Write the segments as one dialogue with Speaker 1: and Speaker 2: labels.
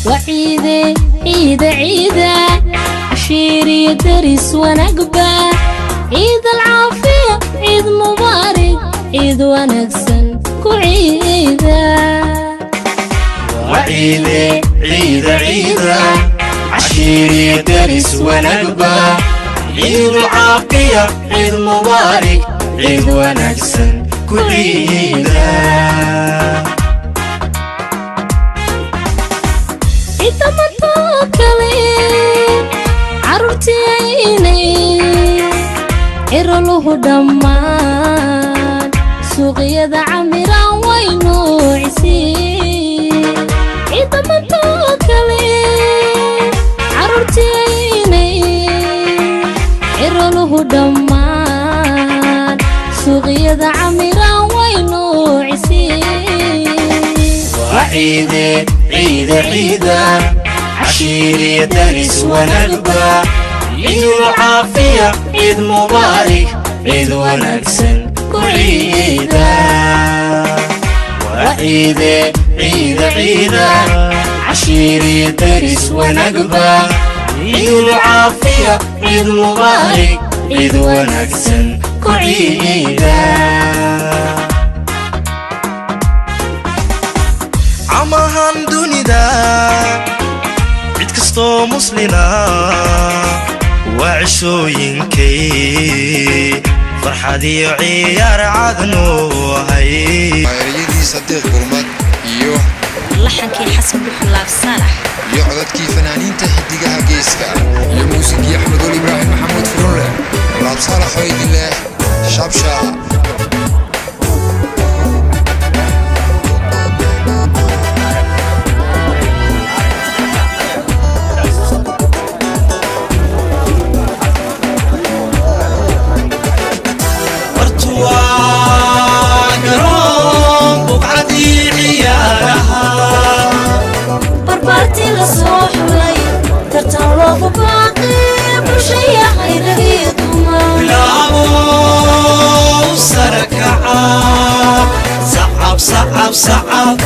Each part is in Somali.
Speaker 1: Waa ciide, ciida, ciida, cashiiriyo daris wanaagba. Ciid alcaafiya, ciid mubaarig, ciid wanaagsan ku ciida.
Speaker 2: Waa ciide, ciida, ciida, cashiiriyo daris wanaagba. Ciid caafiya, ciid mubaarig, ciid wanaagsan ku ciida.
Speaker 1: Ciidamadoo kale carruurtiaynay ciroluhu dhammaan suuqyada camiraan way noocisiin. Ciidamadoo kale carruurtiaynay ciroluhu dhammaan suuqyada camiraan way noocisiin.
Speaker 2: Waa ciide, ciida, ciida, cashiiriyo daris wanaagba. Ciid caafiya, ciid mubaarig, ciid wanaagsan ku ciida. Waa ciide, ciida, ciida, cashiiriyo daris wanaagba. Ciid caafiya, ciid mubaarig, ciid wanaagsan ku ciida.
Speaker 3: Camahan dunida cid kastoo muslina waa cishooyinkay farxad iyo ciyaar cadnu ahay.
Speaker 4: Ereyadii Sadiiq Gurmad iyo
Speaker 5: laxankii Xasan Buxulaab Saalax
Speaker 4: iyo codadkii fanaaniinta Xidigaha Geeska iyo muusigii Axmedool Ibraahim Maxamuud Furunleh, Laab Saalax oo idin leh shabsha.
Speaker 3: Waa garoon buqcadii ciyaaraha.
Speaker 1: Barbaartii la soo xulay, tartan loogu baaqay bulshayahay ragii dumar.
Speaker 3: Bilaabow sarakaca, sacab, sacab, sacab,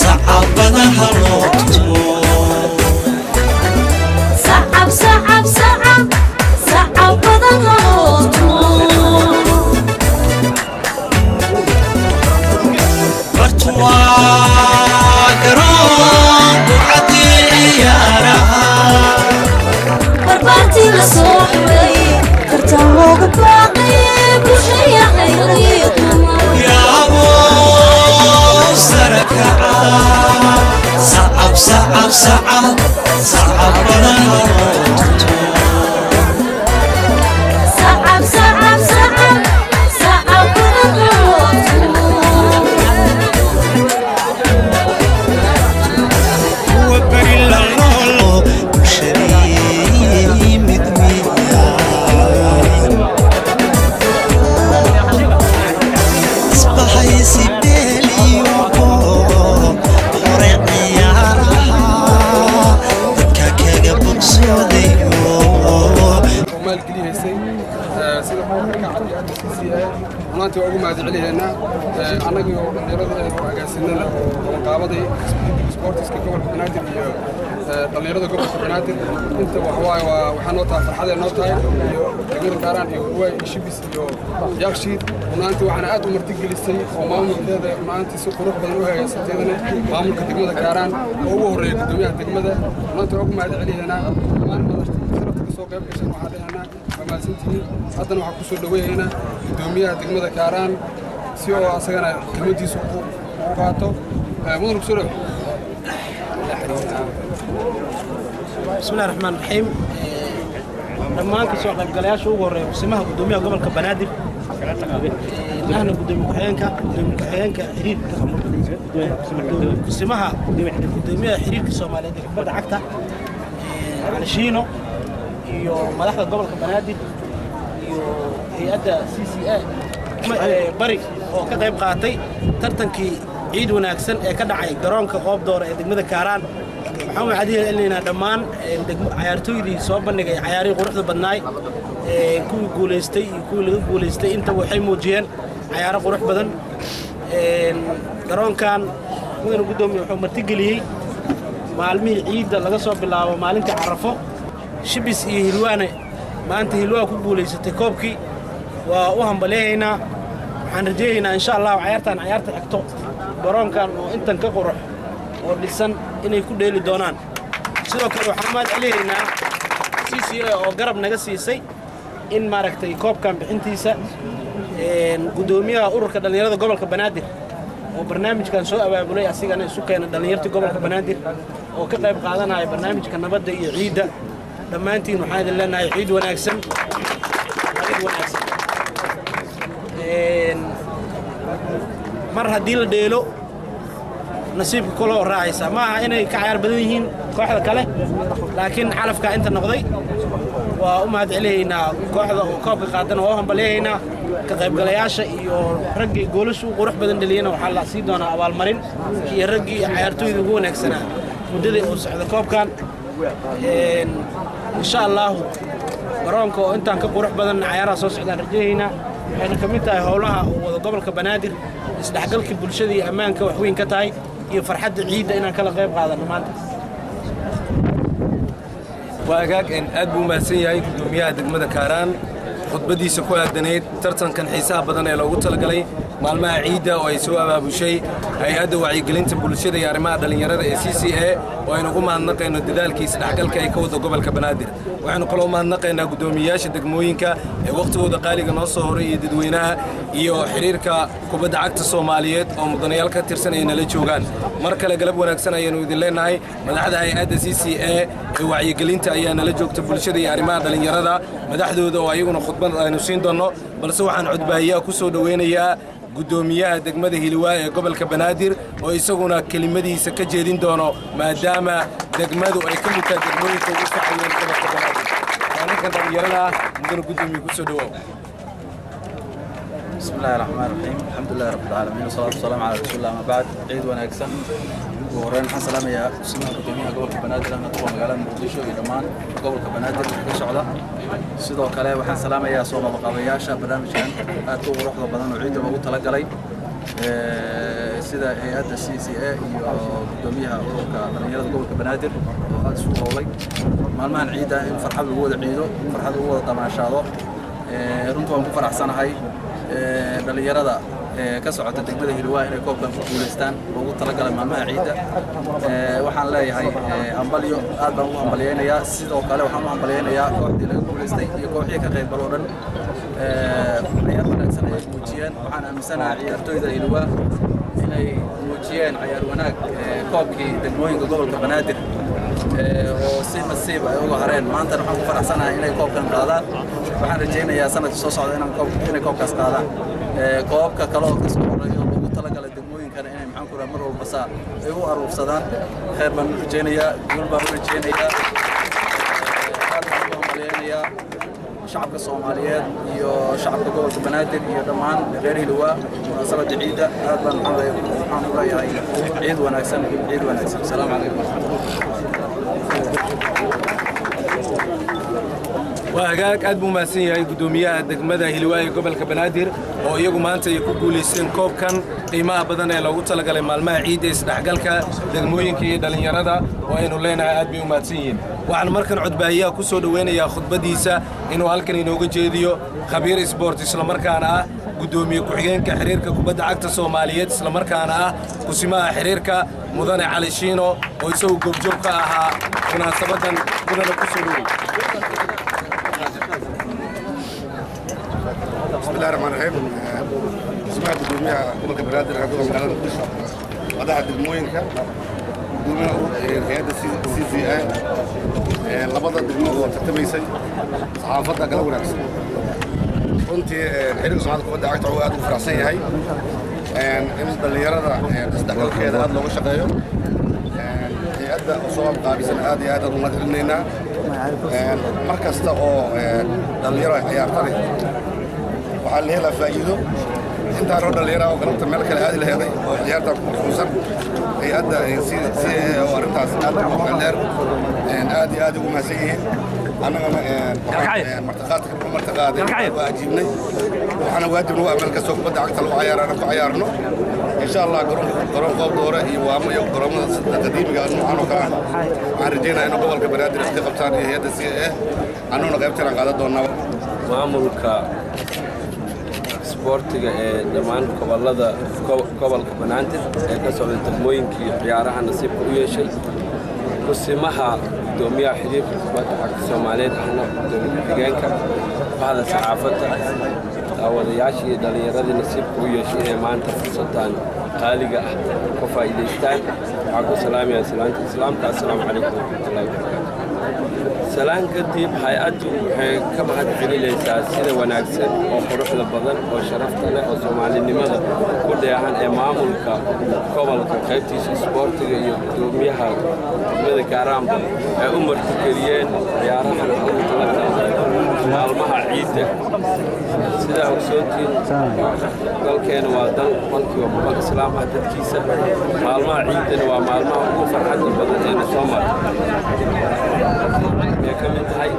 Speaker 3: sacab badan ha loo tumo.
Speaker 1: Sacab, sacab, sacab, sacab badan haloo tumo.
Speaker 3: Waa garoon buqcadii ciyaaraha.
Speaker 1: Barbaartii la soo xulay, tartan loogu baaqay bulshayahay ragii dumar.
Speaker 3: Bilaabow sarakaca, sacab, sacab, sacab, sacab badan ha loo tumo.
Speaker 1: Sacab, sacab, sacab, sacab badan haloo tumo.
Speaker 3: Kuwa beri la noolo bulshadii mid miya isbahaysi beeliyo hore ciyaaraha dadka kaga bogsoodayo.
Speaker 6: Oo maalgelihaysay sida ururka cad iyo hadda CCA, runaantii waa ugu mahadcelihaynaa. Annagii oo dhallinyarada oo agaasinana oo qabanqaabaday sportiska gobolka Banaadir iyo dhallinyarada gobolka Banaadir inta waxawaaye waa waxaa noo tahay farxadee noo tahay iyo degmada Kaaraan iyo Hurwaay iyo Shibis iyo Yaaqshiid. Runaantii waxaana aad u martigelisay oo maamulkeeda runaantii si qurux badan u hagaasanteedana maamulka degmada Kaaraan oo ugu horreeya guddoomiyaha degmada. Runaantii waa ugu mahadcelihaynaa dhammaan madaxda sharafta ka soo qayb gashan. Waxaa dhehanaa waa mahadsantihiin. Haddana waxaa kusoo dhaweeyaynaa guddoomiyaha degmada Kaaraan si oo asagana kelmadiisa ugu qaato. Mudan, kusoo dhaw.
Speaker 7: Bismi Illahi Raxmaan Raxiim. Dhammaan ka soo qaybgalayaasha, ugu horreeya kusimaha guddoomiyaha gobolka Banaadir ahna gudoomiye ku-xigeenka, gudoomiye ku-xigeenka xiriirka, kusimaha gudoomiyaha xiriirka Soomaaliyeed ee kubadda cagta Cali Shiino, iyo madaxda gobolka Banaadir iyo hay-adda CCA bari oo ka qayb qaatay tartankii ciid wanaagsan ee ka dhacay garoonka Qoob Doora ee degmada Kaaraan. Waxaan wacdiya celinaynaa dhammaan cayaartooydii soo bandhigay cayaarihii quruxda badnaay, kuwii guulaystay iyo kuwii laga guulaystay intaba waxay muujiyeen cayaaro qurux badan. Garoonkan, mudane guddoomiye, wuxuu martigeliyey Maalmihii ciidda laga soo bilaabo maalintii Carafo, Shibis iyo Hilwaane maanta Hilwaa ku guulaysatay koobkii. Waa u hambalyahaynaa. Waxaan rajaynaynaa insha Allah cayaartaan cayaarta xigto garoonkan oo intan ka qurux oo dhisan inay ku dheeli doonaan. Sidoo kale waxaan mahad celinaynaa CCA oo garab naga siisay in maaragtay koobkan bixintiisa, gudoomiyaha ururka dhallinyarada gobolka Banaadir oo barnaamijkan soo abaabulay, asigana isu keena dhallinyartii gobolka Banaadir oo ka qayb qaadanaya barnaamijka nabadda iyo ciidda. Dhammaantiin waxaan idin leenahay ciid wanaagsan, ciid wanaagsan. Mar haddii la dheelo nasiibka kula raacaysa, ma aha inay ka cayaar badan yihiin kooxda kale, laakiin calafkaa inta noqday. Waa u mahad celinaynaa kooxda oo koobka qaadana, waa u hambalyahaynaa ka qaybgalayaasha iyo raggii goolashu u qurux badan dhaliyana. Waxaa la sii doonaa abaalmarin iyo raggii cayaartooyda ugu wanaagsanaa muddadii uu socda koobkan. Insha Allahu garoonka oo intaan ka qurux badan cayaaraha soo socdaan rajahaynaa. Waxayna ka mid tahay howlaha uu wada gobolka Banaadir, isdhexgalka bulshada iyo ammaanka wax weyn ka tahay iyo farxadda ciidda inaan kala qayb qaadano maanta.
Speaker 8: Waa agaag aad buu mahadsan yahay gudoomiyaha degmada Kaaraan khudbadiisa ku aadanayd tartankan xiisaha badan ee loogu talagalay maalmaha ciidda oo ay soo abaabushay hay-adda wacyigelinta bulshada iyo arrimaha dhallinyarada ee CCA, oo aynu ugu mahadnaqayno dadaalkii isdhexgalka ay ka wada gobolka Banaadir. Waxaynu kaloo mahadnaqaynaa guddoomiyeyaasha degmooyinka ee wakhtigooda qaaliga noo soo horay iyo dadweynaha iyo xiriirka kubadda cagta Soomaaliyeed oo mudanayaal ka tirsan ay nala joogaan. Mar kale galab wanaagsan ayaanu idin leenahay. Madaxda hay-adda CCA ee wacyigelinta ayaa nala joogta bulshada iyo arrimaha dhallinyarada madaxdooda oo ayaguna khudbad aynu siin doonno, balse waxaan codbaahiyaha ku soo dhoweynayaa guddoomiyaha degmada Hiliwaa ee gobolka Banaadir oo isaguna kelimadiisa ka jeedin doono, maadaama degmadu ay ka mid tahay degmooyinka ugu facaweyn gobolka Banaadir. Waa ninkan dhallinyarada ah. Mudana guddoomiye, ku soo dhawaaw.
Speaker 9: بسم الله الرحمن الرحيم، الحمد لله رب العالمين، والصلاة والسلام على رسول الله، ما بعد. عيد wanaagsan. Ugu horreyn waxaan salaamayaa kusimaha gudoomiyaha gobolka Banaadir ahna duqa magaalada Muqdisho iyo dhammaan gobolka Banaadir ka socda. Sidoo kale waxaan salaamayaa soo qabaqabayaasha barnaamijkan aadka u quruxda badan oo ciidda loogu talagalay, sida hay-adda CCA iyo gudoomiyaha ururka dhallinyarada gobolka Banaadir oo aada isu howlay maalmahan ciidda in farxad lagu wada ciido, farxad lagu wada damaashaado. Runtii waan ku faraxsanahay dhallinyarada ka socota degmada Hilwaa inay koobkan ku guulaystaan loogu talagalay maalmaha ciidda. Waxaan leeyahay hambalyo, aad baan ugu hambalyaynayaa. Sidoo kale waxaan u hambalyaynayaa kooxdii laga guulaystay iyo kooxihii ka qaybgal oo dhan. Ciyaar wanaagsan ayay muujiyeen. Waxaan aaminsanahay ciyaartooyda Hilwaa inay muujiyeen cayaar wanaag koobkii degmooyinka gobolka Banaadir oo si nasiib ay uga hareen. Maantana waxaan ku faraxsanahay inay koobkan qaadaan. Waxaan rajaynayaa sanadka soo socda inaan koob inay koobkaas qaadaan, koobabka kale oo kasoo horeeyo loogu talagalay degmooyinkana inay maxaan ku rahaa mar walba saa ay u aruursadaan. Khayr baan u rajaynayaa, guul baan u rajaynayaa, aad baan ugu hambalyaynayaa shacabka Soomaaliyeed iyo shacabka gobolka Banaadir iyo dhammaan reer Hilwaa munaasabadda ciidda. Aad baan waxaan u leeyahay ciid wanaagsan, ciid wanaagsan. Asalaamu calaykum waraxmatullah.
Speaker 8: Waa hagaag, aad buu mahadsan yahay guddoomiyaha degmada Hiliwaa ee gobolka Banaadir oo iyagu maanta ay ku guulaysteen koobkan qiimaha badan ee loogu talagalay maalmaha ciidda isdhexgalka degmooyinka iyo dhallinyarada, oo aynu leenahay aad bay u mahadsan yihiin. Waxaan markan codbaahiyaha ku soo dhoweynayaa khudbaddiisa inuu halkan inooga jeediyo khabiir isboort, islamarkaana ah guddoomiye ku-xigeenka xiriirka kubadda cagta Soomaaliyeed, islamarkaana ah kusimaha xiriirka, mudane Cali Shiino oo isagu goobjoog ka ahaa munaasabaddan. Mudane, ku soo dhowey.
Speaker 10: بسم الله الرحمن الرحيم. اسمها gudoomiyaha gobolka Banaadir, gobolka magaalada Muqdisho, madaxa degmooyinka, gudoomiyaha hay-adda CCA, labada degmo oo tartamaysay, saxaafadda, kala wanaagsan. Runtii xiriirka Soomaalida kubadda cagta wuxuu aad ugu faraxsan yahay in dhallinyarada isdhexgalkeeda aad looga shaqeeyo. Hay-adda oo soo qaabisan aad iyo aad aan u mahad celinaynaa. Mar kasta oo dhallinyaro ay ciyaartane waxaa la helaa faa'iido. Intaanoo dhallinyara oo galabta meel kale aadi laheeday oo ciyaartaan ku mashquulsan, hay-adda CCA oo arrintaas aad ugu xeel dheer aad iyo aad ugu mahadsan yihiin. Annagana martiqaadka ku martiqaaday waa ajiibnay, waxaana waajib nagu ah meel kastoo kubadda cagta lagu cayaarana ku cayaarno. Insha Allah garoon Qoob Doore iyo Waamo iyo garoomada qadiimiga noocan oo kale ah waxaan rajaynayaa inuu gobolka Banaadir iska qabtaan iyo hay'adda CA, annaguna qaybtaan qaadan doonaa.
Speaker 11: Maamulka isboortiga ee dhammaan gobolada gobolka Banaadir ee ka socda degmooyinkii ciyaaraha nasiibka u yeeshay, kusimaha gudoomiyaha xiriirka kubadda cagta Soomaaliyeed ahna gudoomiye ku-xigeenka, bahda saxaafadda, daawadayaashii iyo dhallinyaradii nasiibka u yeeshay inay maanta fursaddan qaaliga ah ka faa'iidaystaan, waxaa ku salaamayaa salaanta islaamka: assalaamu calaykum waraxmatullahi wabarakaatu. Salaan kadib, hay'addu waxay ka mahad celinaysaa sida wanaagsan oo quruxda badan oo sharafta leh oo soomaalinimada ku dheehan ee maamulka gobolka qaybtiisa isboortiga iyo gudoomiyaha degmada Kaaraanba ay u martigeliyeen ciyaarahan ugu talagalay maalmaha ciidda. Sidaa ogsoontiin, dalkeena waa dal 100% islaam ah. Dadkiisa maalmaha ciiddana waa maalmaha ugu farxadda badan ee na soo mara ay ka mid tahay.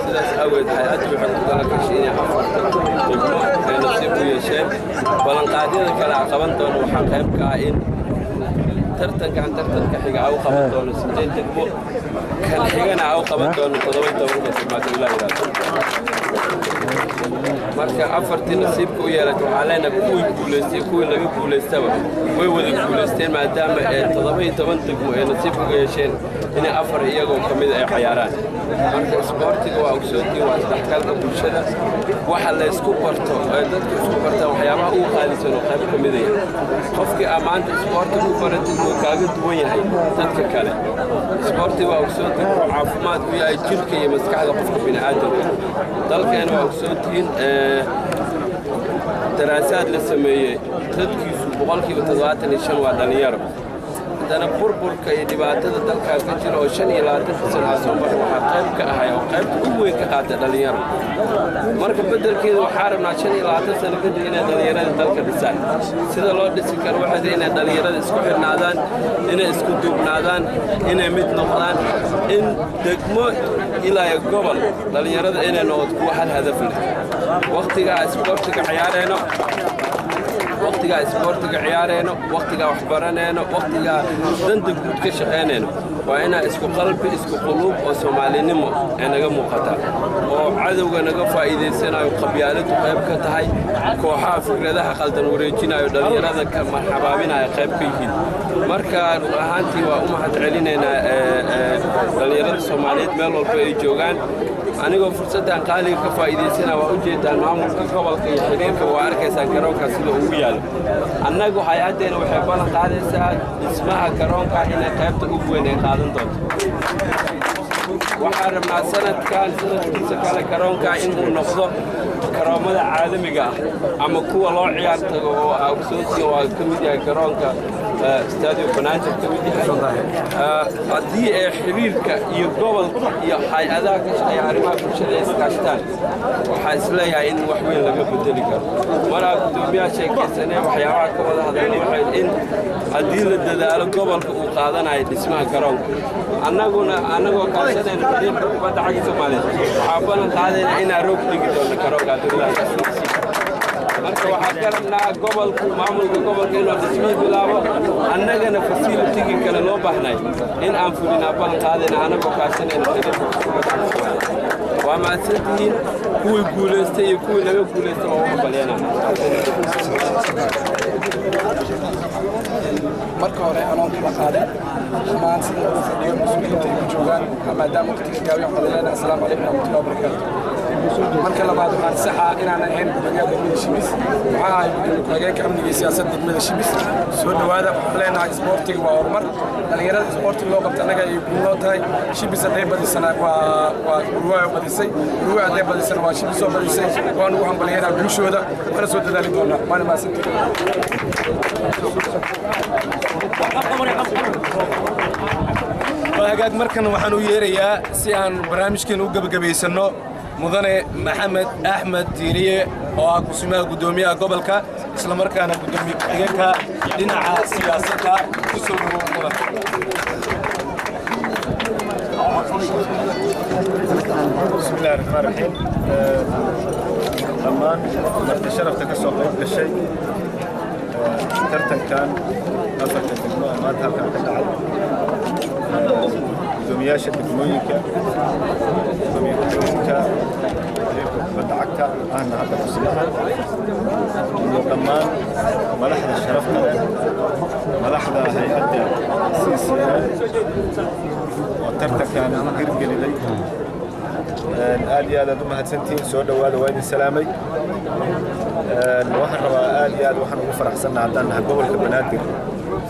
Speaker 11: Sidaas awgeed, hay'addu waxay ku tala gashay inay afarta degmo ay nasiib u yeesheen. Ballanqaadyada kale a qaban doono waxaa qayb ka ah in tartankan tartanka xiga a u qaban doono sideed degmo, kan xigana a u qaban doono 17-ka degmaata ilaa yidhaahdo. Marka afartii nasiibka u yeelatay waxaa leenahay kuwii guulaystay, kuwii laga guulaystaba way wada guulaysteen, maadaama ee 17 degmo ay nasiibka uga yeesheen inay afar iyagoo ka mida ay cayaaraan. Marka isboortiga waa ogsoontiin, waa isdhexgalka bulshada, waxa la isku barto ee dadka isku bartaan waxyaabaha ugu qaalisan oo qayb ka midaya. Qofkii aa maanta isboortiga u baratid wuu kaaga duwan yahay dadka kale. Isboortiga waa ogsoontiin wuxuu caafimaad u yahay jirka iyo maskaxda qofka bini'aadamka. Dalkeena waa ogsoontihiin, daraasaad la sameeyey, dadkiisu 75% waa dhallinyaro. Haddana burburka iyo dhibaatada dalkaa ka jira oo 25-ka sano aa soo maray waxaa qayb ka ahay oo qaybta ugu weyn ka qaatay dhallinyaro. Marka beddelkeeda waxaa rabnaa 25 sano kadib inay dhallinyarada dalka dhisaan. Sida loo dhisi karo waxay inay dhallinyarada isku xidhnaadaan, inay isku duubnaadaan, inay mid noqdaan, in degmo ilaa gobol dhallinyarada inay noqoto kuwa hal hadaf leh. Waqtigaa isboortiga ciyaareyno, waqtigaa isboortiga ciyaareyno, waqtigaa waxbaraneyno, waqtigaa danta guud ka shaqaynayno, waa inaa isku qalbi, isku quluub oo soomaalinimo ee naga muuqataa, oo cadowga naga faa'iidaysanayo qabyaaladu qayb ka tahay, kooxaha fikradaha qaldan wareejinayo, dhallinyarada ka marxabaabinaya qayb ka yihiin. Marka run ahaantii waa u mahad celinaynaa dhallinyarada Soomaaliyeed meel walba ay joogaan. Anigoo fursaddan qaaliga ka faa'iidaysana, waa u jeedaan maamulka gobolka iyo xiriirka, waa arkaysaan garoonkaas sida ugu yaalo. Annagu hay'addeena waxay ballan qaadaysaa dhismaha garoonka inay qaybta ugu weyn ay qaadan doonto. Waxaan rabnaa sanadkan sanadkiisa kale garoonka inuu noqdo garoomada caalamiga ah ama kuwa loo ciyaar tago oo ogsoontiga waa ka mid yahay garoonka Stadio Banaadir ka mid yahay. Haddii ay xiriirka iyo gobolka iyo hay'adaha ka shaqeeya arrimaha bulshada ay iskaashtaan, waxaa isleeyahay in wax weyn laga bedeli karo. Maraa guddoomiyaha sheekaysanee, waxyaabaha ka wada hadalna waxay in haddii la dadaalo gobolka uu qaadanayo dhismaha garoonka, annaguna annagoo kaashanayna xiriirka kubadda cagta Soomaaliyeed waxaa ballan qaadayna inaan roog dhigi doono garoonka Abdullaahi. Marka waxaan ka rabnaa gobolku, maamulka gobolka inuu dhismihii bilaabo, annagana facility-gii kale loo baahnay in aan fulinaa ballan qaadayna annagoo kaashanayna xiriirka kubadda cagta Soomaaliyeed. Waa mahadsantihiin. Kuwii guulaystay iyo kuwii laga guulaystay waa u hambalyeynaa.
Speaker 6: Marka hore, anoon kala qaadin, dhammaan sida ugu fadhiyo mas-uuliyiinta ay ku joogaan, maadaama waqtiga gaabiyan, waxaan leenahay assalaamu calaykum waraxmatullahi wabarakaatu. Marka labaad, waxaan saxaa inaanan ahayn gudoomiyaha degmada Shibis, waxaa ahay gudoomiye ku-xigeenka amniga iyo siyaasadda degmada Shibis. Soo dhowaada. Waxaan leenahay isboortiga waa horumar. Dhallinyarada isboortiga loo qabta annaga ay guul noo tahay. Shibis hadday badisana waa Hurwaa badisay, Hurwaa hadday badisana waa Shibis oo badisay. Waan ugu hambalyeynaa guushooda, waana soo dadaali doonaa. Waana mahadsantihiin.
Speaker 8: Waa hagaag. Markan waxaan u yeerayaa, si aan barnaamijkeena u gebagabaysanno, mudane Maxamed Axmed Diiriye oo ah kusimaha guddoomiyaha gobolka, islamarkaana guddoomiye ku-xigeenka dhinaca siyaasadda. Ku soo dhawow, mudan.
Speaker 12: بسم الله الرحمن الرحيم. Dhammaan marti sharafta ka soo qayb gashay Tartankan afarta degmo oo maanta halkan ka dhacay, gudoomiyaasha degmooyinka, gudoomiye ku-xigeenka xiriirka kubadda cagta ahna hadda kusimaha, iyo dhammaan madaxda sharafta leh, madaxda hay-adda CCA oo tartankan hirgeliday, aad iyo aad aad u mahadsantihiin. Soo dhowaada, waa idin salaamay. Waxaan rabaa, aad iyo aad waxaan ugu faraxsannaha haddaan nahay gobolka Banaadir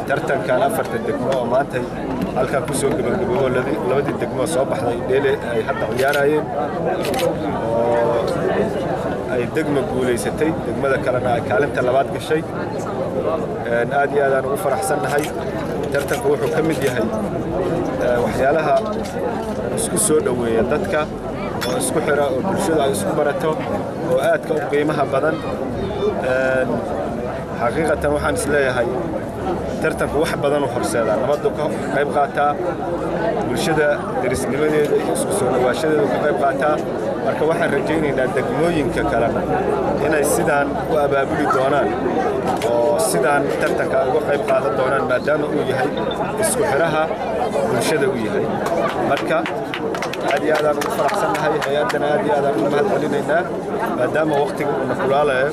Speaker 12: tartankan afarta degmo oo maantay halkan ku soo gebagaboobo, labadii degmo soo baxday dheele ay hadda ciyaarayeen oo ay degmo guulaysatay, degmada kalena ay kaalinta labaad gashay. Aad iyo aad aan ugu faraxsannahay. Tartanku wuxuu ka mid yahay waxyaalaha isku soo dhoweeya dadka oo isku xira oo bulshadu ay isku barato oo aadka u qiimaha badan. Xaqiiqatan waxaan is leeyahay tartanku wax badan u horseedaa, nabaddu ka qayb qaataa, bulshada derisnimadeeda iyo isku soo dhowaashadeedu ka qayb qaataa. Marka waxaan rajaynaynaa degmooyinka kalena inay sidaan u abaabuli doonaan oo sidaan tartanka uga qayb qaadan doonaan, maadaama uu yahay isku xiraha bulshada uu yahay. Marka aad iyo aadaan ugu faraxsannahay, hay-addana aad iyo aadaan ugu mahad celinaynaa. Maadaama waqtiga uuna kulaalayo,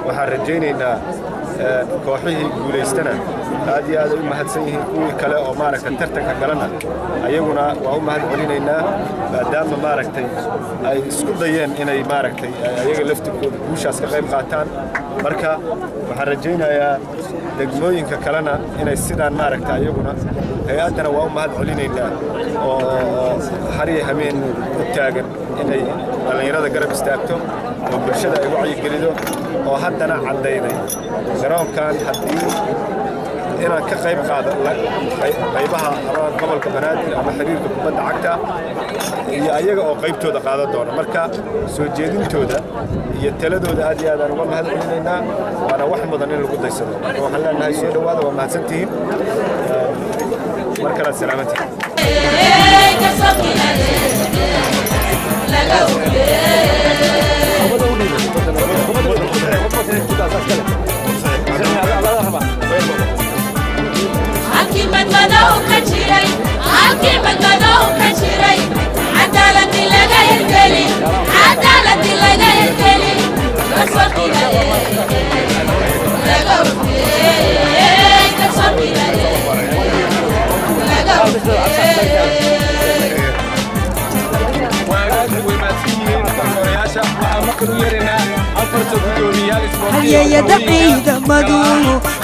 Speaker 12: waxaan rajaynaynaa kooxihii guulaystana aad iyo aad ay u mahadsan yihiin, kuwii kale oo maaragtay tartanka galana ayaguna waa u mahad celinaynaa, maadaama maaragtay ay isku dayeen inay maaragtay ayaga laftirkooda guushaas ka qayb qaataan. Marka waxaan rajaynayaa degmooyinka kalena inay sidaan maaragtay ayaguna. Hay-addana waa u mahad celinaynaa oo hariya hameen u taagan inay dhallinyarada garab istaagto oo bulshada ay wacyigelido, oo haddana caddayday garoonkan haddii inaan ka qayb qaado qaybaha ama gobolka Banaadir ama xiriirka kubadda cagta iyo ayaga oo qaybtooda qaadan doona. Marka soo jeedintooda iyo taladooda aad iyo aad aan uga mahad celinaynaa, waana wax mudan in lagu daysado. Marka waxaan leenahay soo dhowaada, waa mahadsantihiin mar kalead, salaamantihiin.
Speaker 1: Halkii madmadow ka jiray, halkii madmadow ka jiray, cadaaladii laga hirgeli, cadaaladii laga hirgeli, garsoorkiina laga hufeeyey, garsoorkiina laga hufeeyey.
Speaker 3: Halyayada ciidamadu,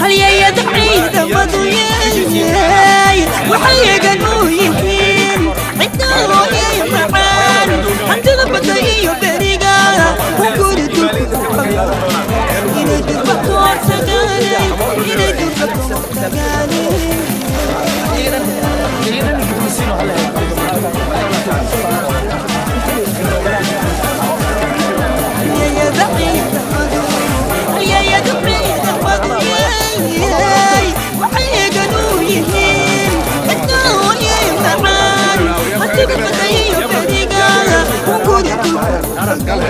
Speaker 3: halyayada ciidamadu yeey, waxay igan u yihiin cidooyay macaan hantida badda iyo beriga hunguri dulku u qabo inay durba ka hortagaanay, inay durba ka hortagaanay. Halyayada ciidamadu yeey, waxay igan u yihiin cidooyay macaan hantida badda iyo beriga hunguri dulku u qabo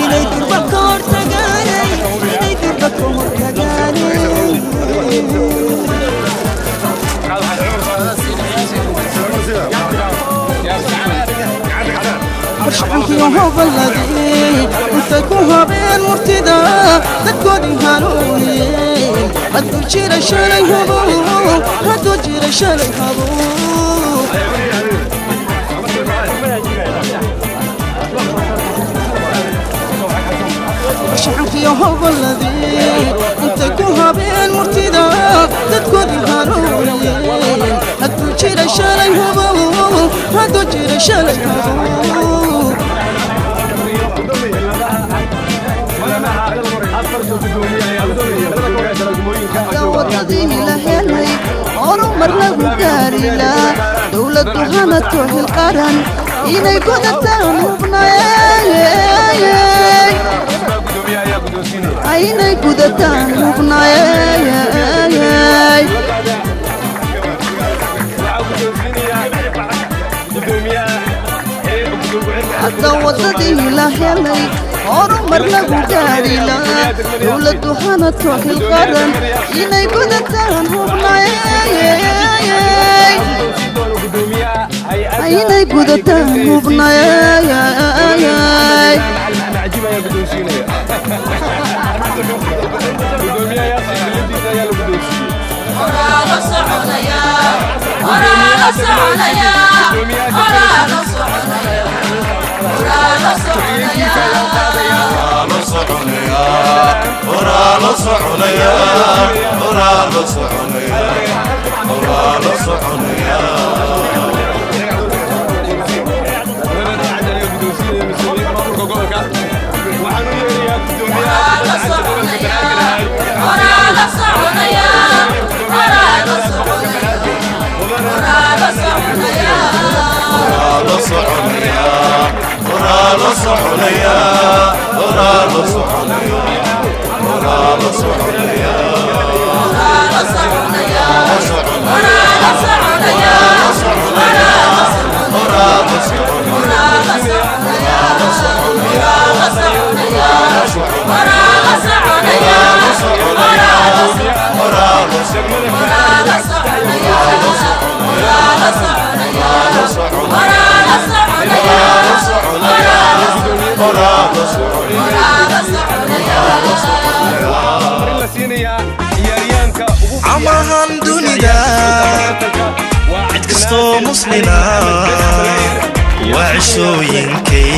Speaker 3: inay durba ka hortagaanay, inay durba ka hortagaanay. Farshaxankii hoballadii intay ku habeen murtida dadkoodii hanuuniyeen, hadduu jira shalay hubo, hadduu jira shalay habo. Farshaxankii hoballadii intay ku habeen murtida dadkoodii hanuuniyeen, hadduu jira shalay hubo, hadduu jira shalay habo. Wadadii la helay horumar lagu gaarila, dowladdu hanato xil qaran inay godataan hubnay, inay gudataan hubnay. Hadda wadadii Haddii la helay horumar lagu gaari lahaa, dowladdu hanato xilqaran inay gudataan hubnay, inay gudataan hubnay.
Speaker 8: Cajiib ayaa guddoonsiinaya gudoomiyaha Yaasiin, biladiisa ayaa la guddoonsiiyey.
Speaker 2: Camahan dunida cid kastoo muslima waa cishooyinkay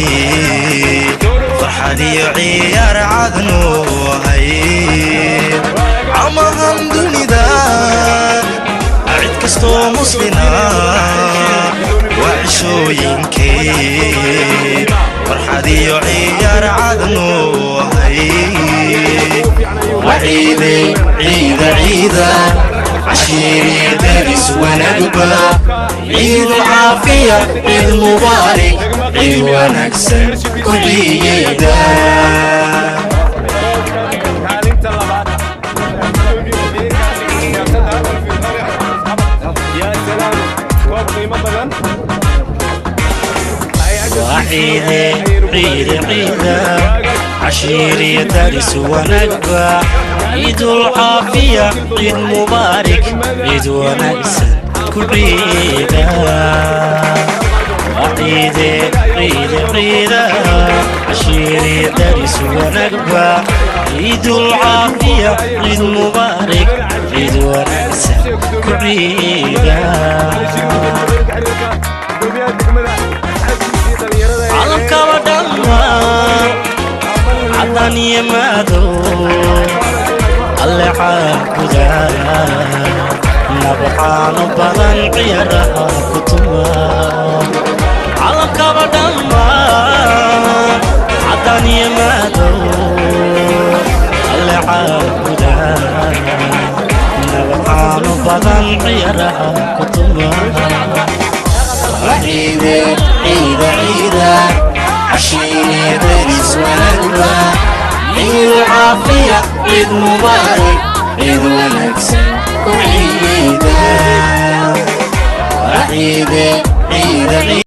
Speaker 2: farxad iyo ciyaar cadnu ahay. Camahan dunida cid kastoo muslima waa cishooyinkay farxad iyo ciyaar cadnu ahay. وعيدي عيد عيدا عشيري درس ونقبة، عيد العافية، عيد مبارك، عيد ونكسر كل عيدا. وعيدي عيد عيدا عشيري درس ونقبة، عيد العافية، عيد مبارك، عيد ونكسر كل عيدا. وعيد عيد عيدا عشيري درس ونقبة، عيد العافية، عيد مبارك، عيد ونكسر كل عيدا. calamkaba dhammaan caddaan iyo madow alle caabuda, nabcaano badan ciyaaraha ku tuma. Calamkaba dhammaan caddaan iyo madow alle caabuda, nabcaano badan ciyaaraha ku tuma.
Speaker 13: عيد عيد عيدا عشيري درس ونقبة، عيد العافية، عيد مبارك، عيد ونكسر عيدا. عيد عيد عيد.